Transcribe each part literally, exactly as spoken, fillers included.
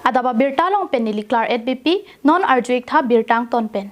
Adap abirta along pen neli Claret Beypi, non arju-ik tha birta angton pen.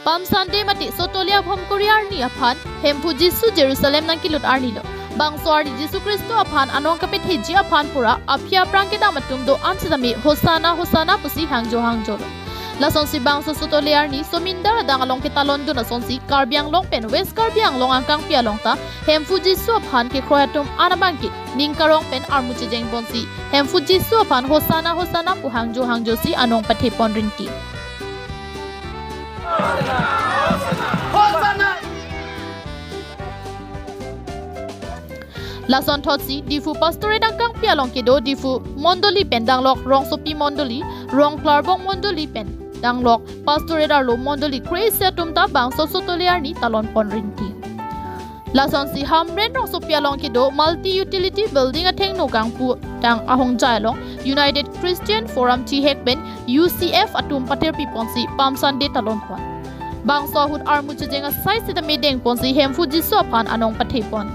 Palm Sunday mate Sotole Abhomkori arni aphan Hemphu Jisu Jerusalem nangkelut arni lo. Bangso arni Jisu Khristo aphan anong kapetheji aphan pura aphi aphrang kedam atum do-an setame Hosanna, Hosanna pusi hangjo hangjo lo. Lasonsi bangso Sotole arni somindar adang along ketalondun asonsi Karbi Anglong pen West Karbi Anglong angkangpi along ta Hemphu Jisu aphan kekroi atum an abangke ning karong pen armu chejeng ponsi Hemphu Jisu aphan Hosanna, Hosanna pu hangjo hangjo si anong pathe pon rinti. Lason thotsi Diphu Pastorate angkangpi along kedo Diphu Mondoli pen danglok Rongsopi Mondoli, Rongklarbong Mondoli pen danglok Pastorate arlo Mondoli kre-isi atum ta bangso Sotole arni talon pon rinti. Lasonsi Hamren Rongsopi along kedo Multi Utility Building athengno kangpu tang ahongjai along United Christian Forum chihek pen U C F atum patherpi ponsi Palm Sunday talon pon. Bangso ahut armu chejeng asai setame deng ponsi Hemphu Jisu aphan anong pathe pon.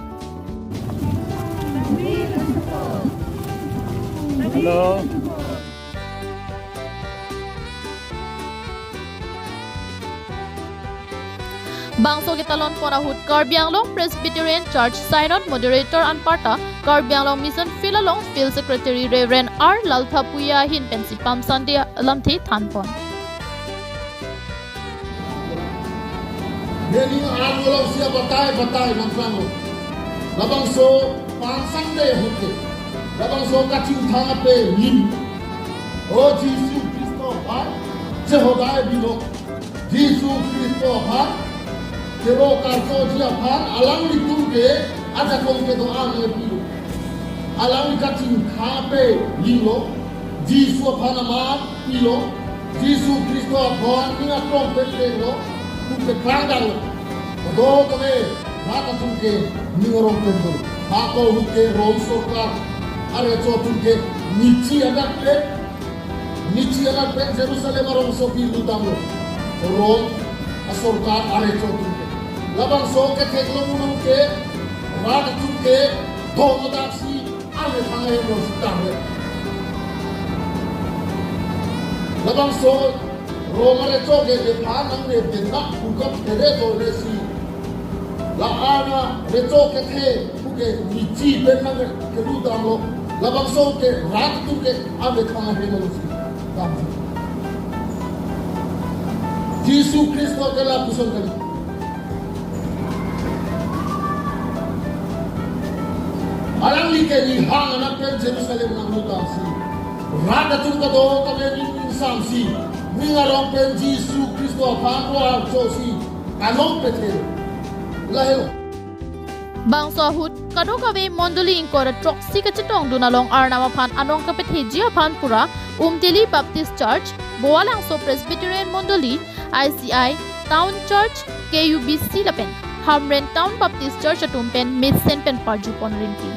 Hello. Bangso ketalon pon ahut Karbi Anglong Presbyterian Church Synod Moderator anparta Karbi Anglong Mission Field along Field Secretary Reverend R Lalthapuia ahin pensi Palm Sunday lamthe than pon. Neli arlo si abatai batai nangplang lo. Labangso Palm Sunday ahut ke. Labangso kachingthang ape lim. O Jisu Khristo aphan, Jehovah bilo. Jisu Khristo aphan, kero karchoji aphan, alanglitum ke, ajakong kedo-an le pilo. Alangli kachingthang ape lim lo. Jisu aphan amat pilo, Jisu Khristo aphan ning akrong pen pen lo, pu ke prang dang lo. Kadokave rat atum ke ning arong pen lo. Hako ahut ke Rom sorkar arecho atum ke nichi anak pen, nichi anak pen Jerusalem arongsopi lutang lo. Rom asorkar arecho atum ke. Labangso ketheklong unong ke rat atum ke thon adak si amethang ahem lo sitame. Labangso Rom arecho ke de phan nang ne de na pukap tere to le si. La ana recho kethe puke nichi pen nang kelut damlo. Labangso ke rat atum ke amethang ahem lo si. Jisu Khristo ke lapuson kali. Alangli ke nihang anak pen Jerusalem nanglut damsi. Rat atum kadokave ning ingsamsi. Ning arong pen Jisu Khristo aphan ro archosi. Kanong pethe. Lahelo. Bangso ahut kadokave mondoli ingkoi ra throksi kachetongdun along Arnam aphan anong kapetheji aphan pura Umtili Baptist Church, Boalangso Presbyterian Mondoli, I C I, Town Church, K U B C lapen Hamren Town Baptist Church atum pen mesen pen parju pon rinti.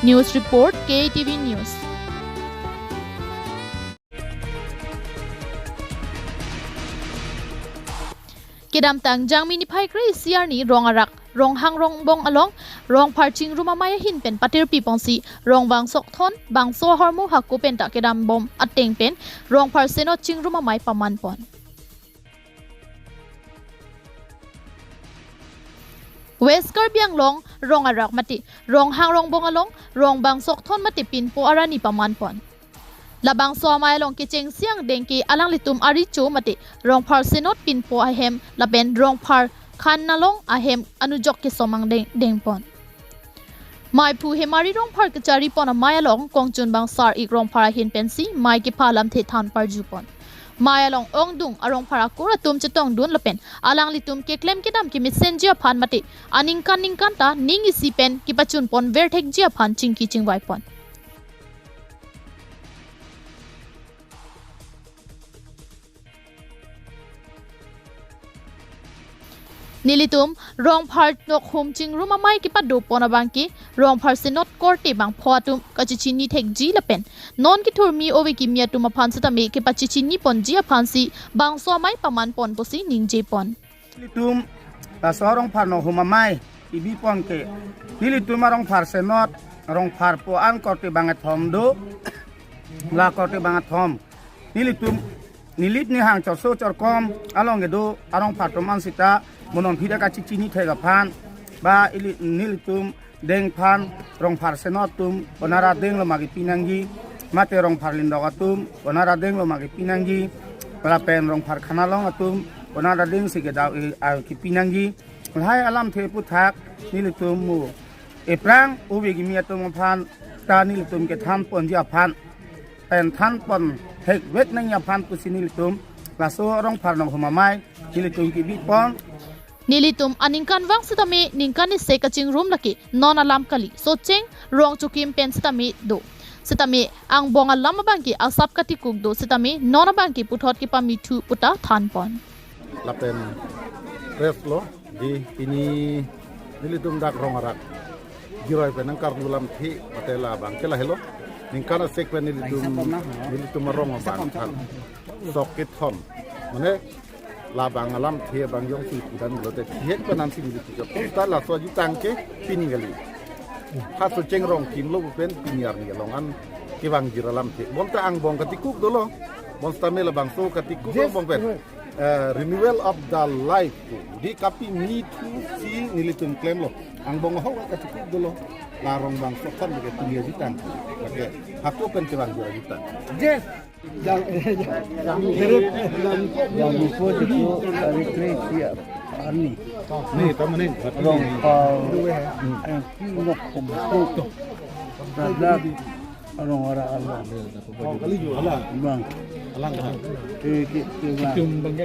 News report, K T V News. Kedamtang Jangmi niphai kre-isi arni Rong Arak, Ronghang Rongbong along Rongphar chingrum amei ahin pen patirpi ponsi Rongbang Sokthon bangso ahormu hako penta kedam bom ateng pen Rongphar Senot chingrum amei paman pon. West Karbi Anglong Rong Arak mate Ronghang Rongbong along Rongbang Sokthon mate pinpo arani paman pon. Labangso amei along kechengsi angdeng ke alanglitum arecho mate Rongphar Senot pinpo ahem lapen Rongphar Khan Nalong ahem anujok kesom angdeng dengpon. Meiphu Hemari Rongphar kechari pon amei along kongchunbang Sar-ik Rongphar ahin pensi mei kepha lamthe than parju pon. Mei along ongdung arongphar akur atum chetongdun lapen alanglitum keklem kedam kemesenji aphan mate aningkan ningkan ta ning isi pen kepachun pon verthekji aphan chingki chingvai pon. Nelitum Rongphar nokhum chingrum amei kepadopon abangke Rongphar Synod korte bangpho atum kachechini thekji lapen non kethurmi ove kimi atum aphan sitame kepachechiniponji aphansi bangso amei pamanpon pusi ningjepon. Nelitum laso Rongphar nokhum amei kebipon ke nelitum a-Rongphar Synod, Rongphar puan korte bangkethom do, la korte bangkethom. Nelitum nelip nehang chorso chorkom along kedo a-Rongphar atum an sita monon phida kachechini thek aphan ba ili nelitum dengphan Rongphar Synod atum konat adenglo ma kepi nangji, mate Rongphar Lindok atum konat adenglo ma kepi nangji, lapen Rongphar Khanalong atum konat adengsi kedau-i, a, kepi nangji. Lahai alamthe aphuthak nelitum mo ephrang ove kimi atum aphan ta nelitum kethanponji aphan pen thanpon thekvek nangji aphan pusi nelitum laso Rongphar nokhum amei nelitum kebipon. Nelitum aningkanvang sitame ningkan isi kachingrum lake non alam kali, Socheng Rongchukim pen sitame do. Sitame angbong alam abangke asap katikuk do sitame non abangke puthot kepamithu puta thanpon. Lapen rest lo di pini nelitum dak rong arak jiroi pen nangkarlu alamthe mate labang ke lahelo. Ningkan asek pen nelitum, nelitum arong abang than sok kethom. Mane labang alamthe abang jongsi pudan lote thihek pen ansi nelitum chot. Ta laso jutang ke pini kali. Ha Socheng Rongchukim lo pen pini arni along an kevangjir alamthe. Bonta angbong katikuk dolo. Bonsitame labangso katikuk lo bong pen. Eh, renewal of the life. Di kapamithusi nelitum klemlo. Angbong ahok katikuk dolo. La rong bangso aphan bagi pini ajutang. Oke. Hako pen kevangjir ajutang. Yes. Yang, yang, yang, yang before the two, kami kre siap. Ani. Ni, tamu ni. Rongphar. Eh, nok kom. Dadak. Arong arak alang. Oh, kali juga alang. Bang. Alang, alang. Eh, ki, ki, bang.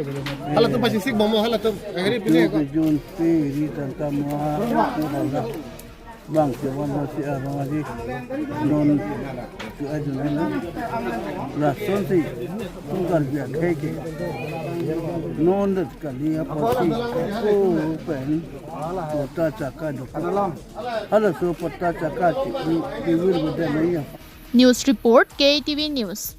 Hala tu pachesik bom, hala tu. Kagari pini ko. Jun pe ri tanta mo ha. Bang, ke wan si arong aji. Non ke ajun na. Lason si tunggal biak hai ke. Non det kali apa si. Ko pen. Kota Chaka do. Halaso patta chaka ti, ti, ti wir beda naya. News report, K T V News.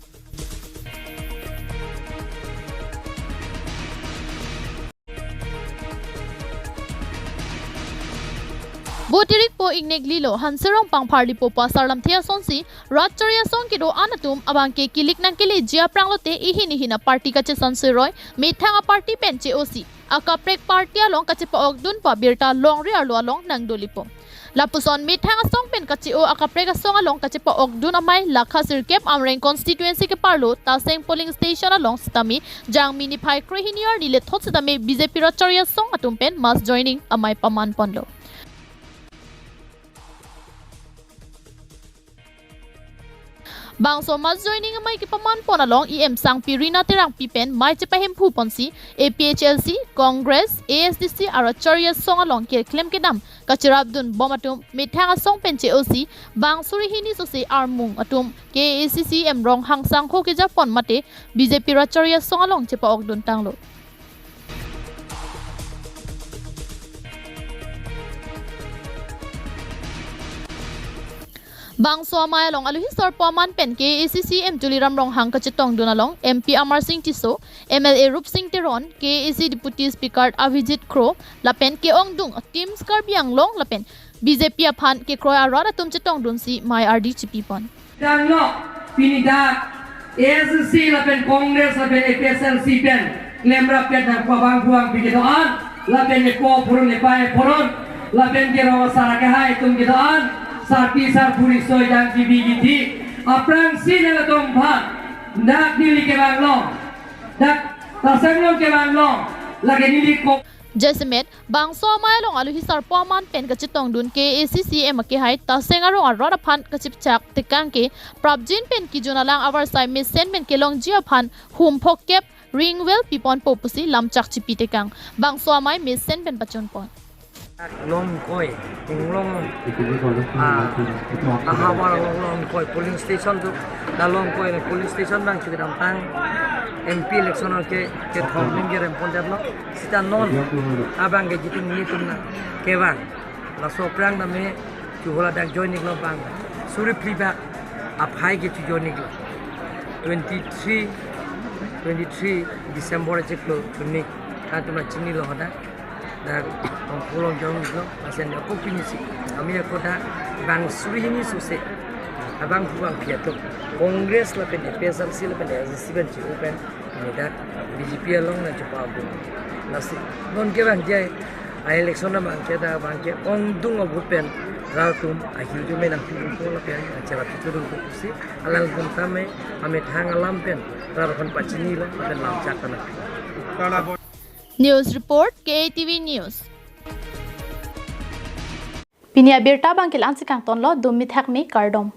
Bo tirikpo ingnek lilo, Hanserong pangpharlipo pasar lamthe asonsi, Rat Chari Asong kedo-an atum abangke kilik nangkeleji aphrang lote ihin ihin a-party kachesan seroi, methang a-party pen che-osi akaprek party along kachepa-okdun pu abirta longri arlo along nangdolipo. Lapuson methang asong pen kache-o akaprek asong along kachepa-okdun amei lakha sirkep Amreng constituency keparlo Taseng polling station along sitame Jangmi niphai kre hini arni lethot sitame B J P Rat Chari Asong atum pen mass joining amei pamanponlo. Bangso mass joining amei kepamanpon along E M sangpi Rina Terangpi pen mei chepahemphuponsi A P H L C, Congress, A S D C a Rat Chari Asong along keklem kedam kacherapdunbom atum methang asong pen che-osi bang suri hini sose armung atum K A A C C E M Ronghang sangho kejapon mate B J P Rat Chari Asong along chepa-okdun tanglo. Bangso amei along alohi sarpo aman pen K A A C C E M Tuliram Ronghang kachetongdun along M P Amarsing Tisso, M L A Rupsing Teron, K A A C Deputy Speaker Abhijit Kro lapen ke-ongdung Teams Karbi Anglong lapen B J P aphan kekroi arat atum chetongdunsi mei ardi chepipon. Danglo, pini dak A S D C lapen Congress lapen A P H L C pen klemrap pen dang pabang buang pi kedo-an, lapen epo purun epai purun, lapen kerong asar akehai atum kedo-an, sarpi sarpo riso dang kibi kithi, aphrangsi nangtum aphan dak neli kevang long, dak Taseng along kevang long, lake neli ko. Jasemet, bangso amei along alohi sarpo aman pen kachetongdun K A A C C E M akehai Taseng arong arat aphan kachipchak tekang ke prapjin pen kejun alang avarsai mesen pen kelongji aphan hum phokep ring well piponpo pusi lamchak chipi tekang. Bangso amei mesen pen pachunpon. Longkoi, Inglong, ah, Nahabar along Longkoi polling station tu, dak Longkoi polling station bang chikidam tang. M P election ke kethom ning ke rempon det lo. Sita non abang ke jitu nelitum nangkevang. Laso aphrang name chuhola dak join iklo bang. Suri phli bak aphai ke chu join iklo. Twenty-three, twenty-three December chiklo chunik. Kan tuma chinilo hadak. Dak Tongphu along join iklo. Asen ako pinisi. Kami ako dak bang suri hini suse. Abang pu bang piato. Congress lapen A P H L C lapen A I C C pen chi open. Ini dak B J P along nangchepa bu. Lasi non ke bang jai. A election nang bang ke dak bang ke ongdung abu pen. Ratum ahi ju menang pi ko lapen. Acara pitu dulu kusi. Alangtum tame. Amethang alam pen. Ratum pachinilo. Lapen lam chak kana. News report, K A T V News. Pini abirta bang ke la-ansi kangtonlo, dumi thakmi, kardom.